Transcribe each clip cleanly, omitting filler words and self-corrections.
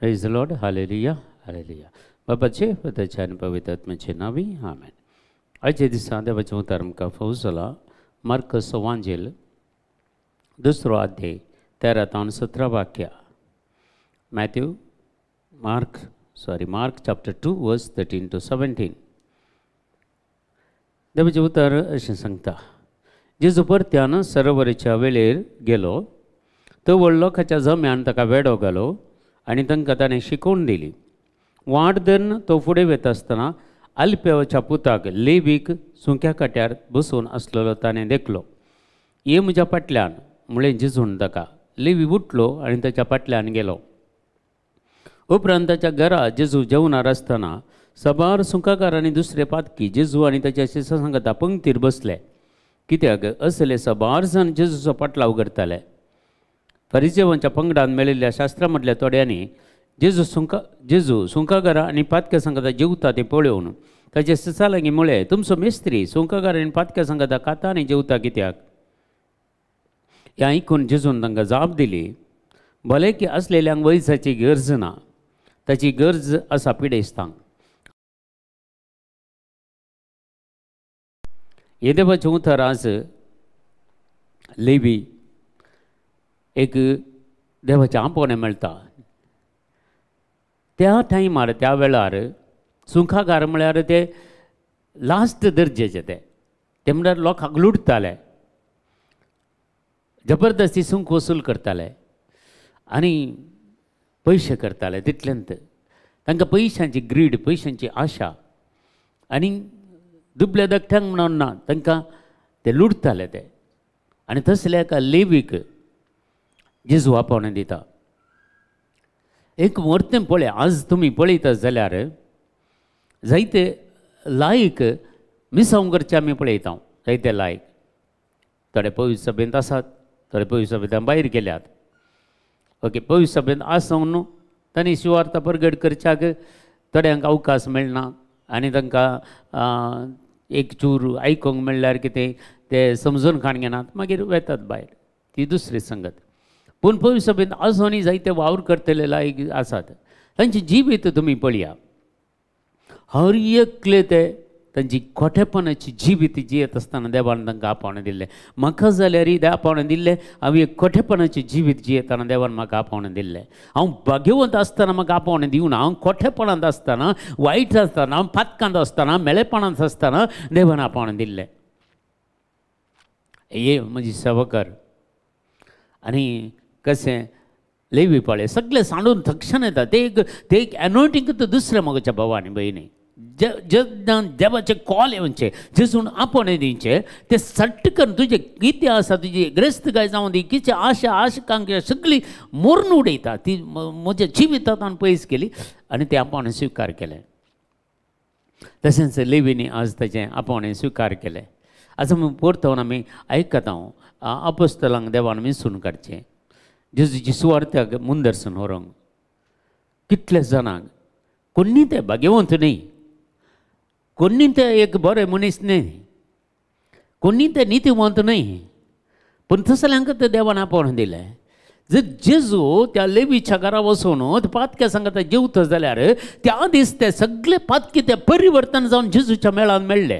Praise the Lord. Hallelujah, hallelujah. बाबाचे पताचे आनी पवित्र आत्म्याचे नांवी आमेन. आयच्या दिसा देवाचें उतर आमकां फावो जाला मार्कस वांजेल दुसरो अध्याय 13 तावन 17 वाक्या. Matthew Mark sorry Mark chapter 2 verse 13 to 17. देवाचें उतर अशें सांगता, जेजू परत्यान सरोवराच्या वेळेर गेलो, तो व्हड लोकांच्या जम्यान ताका वेडो घालो आनी तांकां ताणें शिकोवन दिली. वाट धरून तो फुडें वता आसतना आल्पेवाच्या पुताक लेवीक सुंक्या काट्यार बसून आसलेलो ताणें देखलो. ये म्हज्या फाटल्यान म्हळें जेजून ताका. लेवी उठलो आनी ताच्या फाटल्यान गेलो. उपरांत ताच्या घरा जेजू जेवणार आसतना साबार सुंकाकार आनी दुसरे पातकी जेजू आनी ताच्या शिसां सांगता पंक्तीर बसले, कित्याक असले साबार जाण जेजूचो पाटलाव करताले. फरिजेवांच्या पंगडान मेळिल्ल्या शास्त्रा मदल्या थोड्यांनी जेजू सुंकागारा आनी पातक्या सांगता जेवता तें पळोवन ताचे शिसां लागीं म्हळें, तुमचो मेस्त्री सुंकागार आनी पातक्या सांगता खाता आनी जेवता कित्याक? हें आयकून जेजून तांकां जाप दिली, भले की आसलेल्यांक वैजाची गरज ना, ताची गरज आसा पिडेस्तांक. हे देवाचें उतर आज लेवी एक देवाचें आपोवणें मेळटा. त्या टायमार त्या वेळार सुंखागार म्हळ्यार ते लास्ट दर्जेचे, ते म्हळ्यार लोकांक लुटताले, जबरदस्ती सुंक वसूल करताले आनी पयशे करताले. तितल्यांत तांकां पयशांची ग्रीड, पयशांची आशा आनी दुबल्या धाकट्यांक म्हणून ना, तांकां ते लुटताले ते. आनी तसल्या एका लेवीक जेजू आपोवणें दिता. एक वर्तें पळय, आज तुमी पळयता जाल्यार जायते लायक मिसांव करचे आमी पळयता. जायते लायक थोडे पवित्र सभेंत आसात, थोडे पवित्र सभेंत भायर गेल्यात. ओके, पवित्र सभेंत आसून न्हू तांणी शिवार्थ परगट करच्याक थोड्यांक अवकाश मेळना आनी तांकां एक चूर आयकूंक मेळ्ळ्यार कितें ते समजून खाण घेनात, मागीर वेतात भायर. ती दुसरी संगत. पूण पवित्र सभेंत आसूनय जायते वावर करतले लायक आसात, तांचें जिवीत तुमी पळया. हर एकले ते तांची खोटेपणाची जिवीत जियेत आसतना देवान तांकां आपोवणें दिल्लें. म्हाका जाल्यार आपोवणें दिल्लें, हांव एक खोटेपणाचें जिवीत जियेतना देवान म्हाका आपोवणें दिल्लें. हांव भाग्यवंत आसतना म्हाका आपोवणें दिवना, हांव खोटेपणांत आसतना, वायट आसतना, हांव पातकांत आसतना, मेळेपणांत आसतना देवान आपोवणें दिल्लें. हे म्हजी सेवा कर. आनी कशें लेवी पळय सगळें सांडून थक्षण येता. ते एक एनोयटींग तर दुसऱ्या म्हज्या भावा आनी भयणी जेन्ना देवाचें कॉल येवचें, जेजून आपोवणें दिवचें, तें सट्ट करून तुजें कितें आसा, तुजी ग्रेस्तकाय जावं दी, कितें आशा आशकांक्षा सगळी मोरून उडयता. ती म्हज्या जिवितांत पयस केली आनी तें आपोवणें स्विकार केलें. तशेंच लेवीनी आज ताचें आपोवणें स्विकार केलें. आज आमी परतून आमी आयकता आपोस्तलांक देवान मिसून काडचें, जेजूची सुवार्थाक मुंदरसून व्हरूंक कितले जाणांक. कोणी ते भाग्यवंत न्ही, कोणी ते एक बरे मनीस न्ही, कोणी ते नितीवंत न्ही, पूण तसल्यांक ते देवान आपोवणें दिलें. जर जेजू त्या लेवीच्या घरा वचून पातक्या सांगता जेवता जाल्यार त्या दीस ते सगळे पातकी ते परिवर्तन जावन जेजूच्या मेळान मेळ्ळे.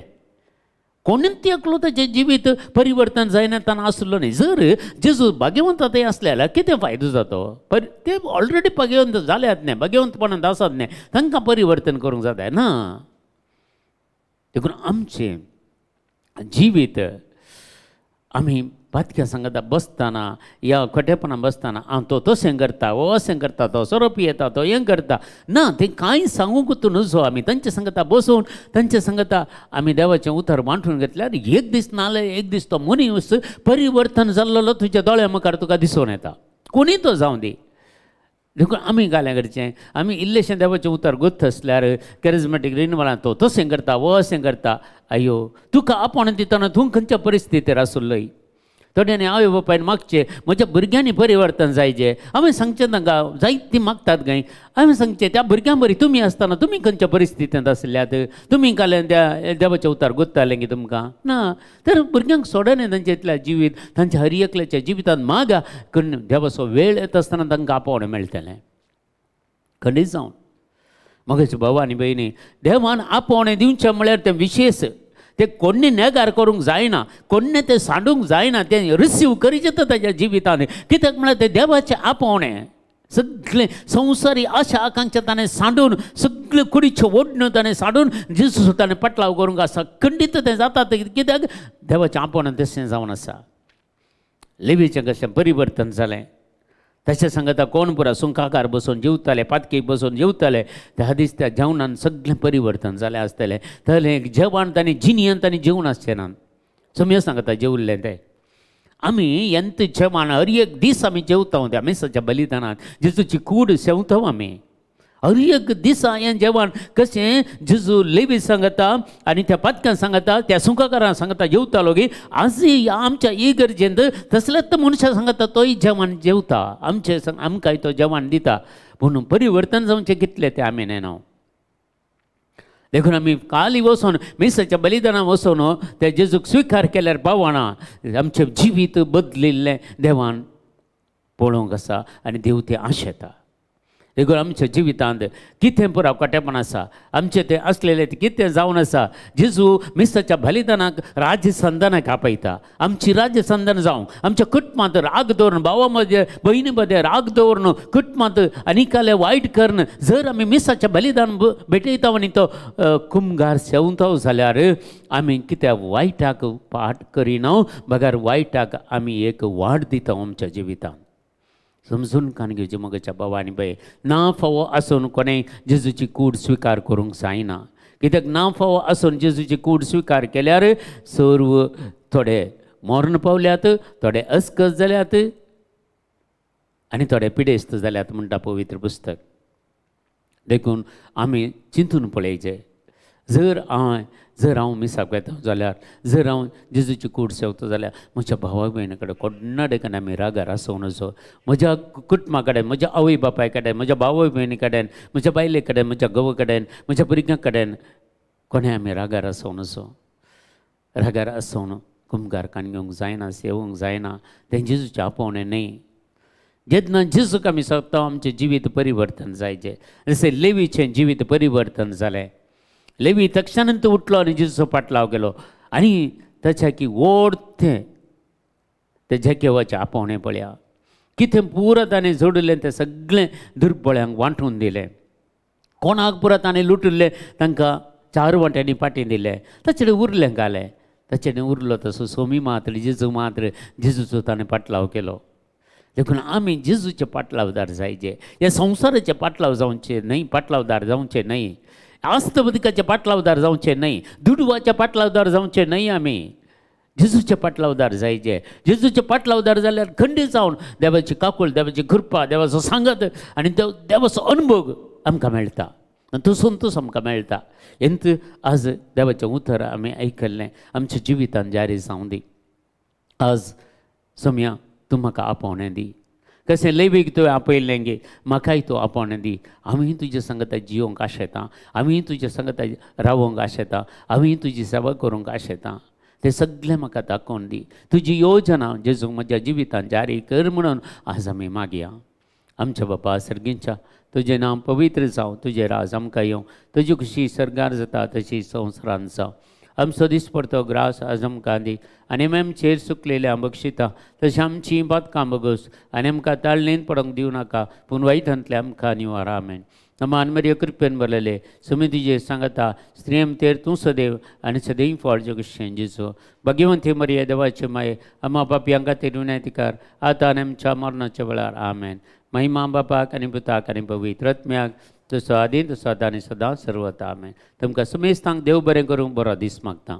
कोणीच एकलो ताचें जिवीत परिवर्तन जायना ताणें आसलो न्ही. जर जेजू भाग्यवंत थंय आसले जाल्यार कितें फायदो जातो? ते ऑलरेडी भाग्यवंत जाल्यात न्ही, भाग्यवंतपणांत आसात न्ही, तांकां परिवर्तन करूंक जाता ना. देखून आमचें जिवीत आमी पातक्या सांगता बसतना या खोटेपणां बसतना हांव तो तशें करता, हो अशें करता, तो सोरो पियेता, तो हें करता ना, तें कांय सांगूंक तूं नजो. आमी तांचे सांगता बसून तांचे सांगता आमी देवाचें उतर वांटून घेतल्यार एक दीस नाल्यार एक दीस तो मनीस परिवर्तन जाल्लो तुज्या दोळ्या मुखार तुका दिसून येता. कोणीय तो जावं दी. देखून आमी कालें करचें, आमी इल्लेशें देवाचें उतर गुत्त आसल्यार कॅरिजमेटीक रिनवलां तो तशें करता, हो अशें करता. अयो, तुका आपोवणें दितना तूं खंयच्या परिस्थितीर आसलोय? थोड्यांनी आवय बापायन मागचें म्हज्या भुरग्यांनी परिवर्तन जायचें. हांवें सांगचें तांकां, जायतीं मागतात काय, हांवें सांगचें त्या भुरग्यां बरी तुमी आसतना तुमी खंयच्या परिस्थितींत आसल्यात? तुमी काल्यान त्या देवाचें उतार गुत्तालें की तुमकां ना? तर भुरग्यांक सोडना तांच्या इतल्या जिवीत, तांच्या हर एकल्याच्या जिवितांत मागा करून देवाचो वेळ येता आसतना तांकां आपोवणें मेळटलें. खंडीत जावन. मगेच भाव आनी भयणी, देवान आपोवणें दिवचें म्हळ्यार तें विशेश, तें कोण्णें नेगार करूंक जायना, कोण्णें तें सांडूंक जायना, तें रिसीव करीत ताच्या जिवितान. कित्याक म्हळ्यार तें देवाचें आपोवणें. सगळें संवसारी आशा आकांक्षा ताणें सांडून, सगळे कुडीच्यो ओडण्यो ताणें सांडून जेजू ताणें पटलाव करूंक आसा. खंडीत तें जाता कित्याक देवाचें आपोवणें तशें जावन आसा. लेवीचें कशें परिवर्तन जालें, तशें सांगता कोण पुरा सुंकाकार बसून जेवताले, पातकेक बसून जेवताले, त्या दीस त्या जेवणान सगळें परिवर्तन जालें आसतलें. थंय जेवण ताणें जिणयेन ताणें जेवण आसचें ना. सोम्या सांगता जेवल्लें तें आमी यंत जेवण हर एक दीस आमी जेवता त्या मिसाच्या बलिदानान जेजूची कूड सेवता आमी हर एक दिसा. हें जेवण कशें जेजू लेवी सांगता आनी त्या पातकां सांगता, त्या सुंकाकारां सांगता जेवतालो की आजूय आमच्या इगर्जेंत तसलेच मनशां सांगता तोय जेवण जेवता, आमचे आमकांय तो जेवण दिता. पूण परिवर्तन जावचें कितलें तें आमी नेना. देखून आमी काली वचोन मिसाच्या बलिदानां वचोन त्या जेजूक स्विकार केल्यार पावना, आमचें जिवीत बदलिल्लें देवान पळोवंक आसा आनी देव तें आशेता. देखून आमच्या जिवितांत कितें पुराव कटेपण आसा, आमचें तें आसलेलें तें कितें जावन आसा, जेजू मिसाच्या बलिदानाक राज्यसंदानाक आपयता. आमची राज्यसंदान जावं, आमच्या कुटुंबांत राग दवरून, भावा मदें भयणी मदें राग दवरून, कुटुंबांत आनीकाले वायट करून जर आमी मिसाच्या बलिदान भेटयता आनी तो कुमगार सेवता जाल्यार आमी कित्याक वायटाक पाठ करिना, बगर वायटाक आमी एक वाड दिता आमच्या जिवितांत. समजून कान घेवचें मगच्या बाबा आनी बाय, ना फावो आसून कोणें जेजूची कूड स्विकार करूंक जायना. कित्याक ना फावो आसून जेजूची कूड स्विकार केल्यार सर्व थोडे मरण पावल्यात, थोडे अस्कस जाल्यात आनी थोडे पिडेस्त जाल्यात म्हणटा पवित्र पुस्तक. देखून आमी चिंतून पळयचें, जर हांव मिसाक वेता जाल्यार, जर हांव जेजूची कूड सेवता जाल्यार म्हज्या भावा भयणी कडेन कोण्णा कडेन आमी रागार आसूं नजो. म्हज्या कुटुंबा कडेन, म्हज्या आवय बापाय कडेन, म्हज्या भाव भयणी कडेन, म्हज्या बायले कडेन, म्हज्या घोवा कडेन, म्हज्या भुरग्यां कडेन कोणें आमी रागार आसूं नजो. रागार आसून कुमगार कान घेवंक जायना, सेवूंक जायना, तें जेजूचें आपोवणें न्हय. जेन्ना जेजूक आमी सोदता आमचें जिवीत परिवर्तन जायचें. जशें लेवीचें जिवीत परिवर्तन जालें, लेवी तक्षणांत उठलो आनी जेजूचो पाटलाव केलो आनी ताच्या की ओड तें ते झेकेवाचें आपोवणें पळया, कितें पुरा ताणें जोडिल्लें तें सगळें दुर्बळ्यांक वांटून दिलें. कोणाक पुरा ताणें लुटिल्लें तांकां चार वांट्यांनी पाटी दिलें. ताचे कडेन उरलें घालें, ताचे कडेन उरलो तसो सोमी मात्र जेजू मात्र जेजूचो ताणें पाटलाव केलो. देखून आमी जेजूचे पाटलावदार जायचे, ह्या संवसाराचे पाटलाव जावचे न्हय, पाटलावदार जावचे न्हय, आस्तबदिकाचे पाटलावदार जावचे न्हय, दुडवाच्या पाटलावदार जावचे न्हय. आमी जेजूचे पाटलावदार जायचे. जेजूचे पाटलावदार जाल्यार खंडीत जावन देवाची काकूळ, देवाची कृपा, देवाचो सांगत आनी देवाचो अनुभव आमकां मेळटा, तो संतोश आमकां मेळटा. हेंच आज देवाचें उतर आमी आयकल्लें आमच्या जिवितान जारी जावं दी. आज सोम्या तूं म्हाका आपोवणें दी, कशें लेवीक तुवें आपयलें गे म्हाकाय तूं आपोवणें दी. आमी तुजे सांगता जियोंक आशेता, आमी तुजे सांगता रावोंक आशेता, आमी तुजी सेवा करूंक आशेता, तें सगळें म्हाका दाखोवन दी. तुजी योजना जेजू म्हज्या जिवितान जारी कर म्हणून आज आमी मागया. आमच्या बापा सर्गींच्या, तुजें नांव पवित्र जावं, तुजें राज आमकां येवं, तुजी खुशी सर्गार जाता तशी संवसारान जावं. आमचो दिसपडतो ग्रास आज आमकां दी आनी आमचेर सुकलेल्या बक्षिता तशें आमची पातकां बगस आनी आमकां ताळणेन पडोंक दिवं नाका, पूण वायटांतलें आमकां निवार. आमेन. मान मरिया कृपेन भरलेले, सुमी तुजे सांगता, स्त्रियम तेर तूं सदैव आनी सदैव फळ जगशें जेजू. भाग्यवंती मरिया देवाचे माये, आमा पापयांक खातीर विनंती कर आतां आनी आमच्या मरणाच्या वेळार. आमेन. महिमा बापाक आनी पुताक आनी पवित्र आत्म्याक, तसो आदी तसो आतां आनी सदां सर्वता. आमेन. तुमकां सुमेस्तांक देव बरें करूंक बरो दीस मागता.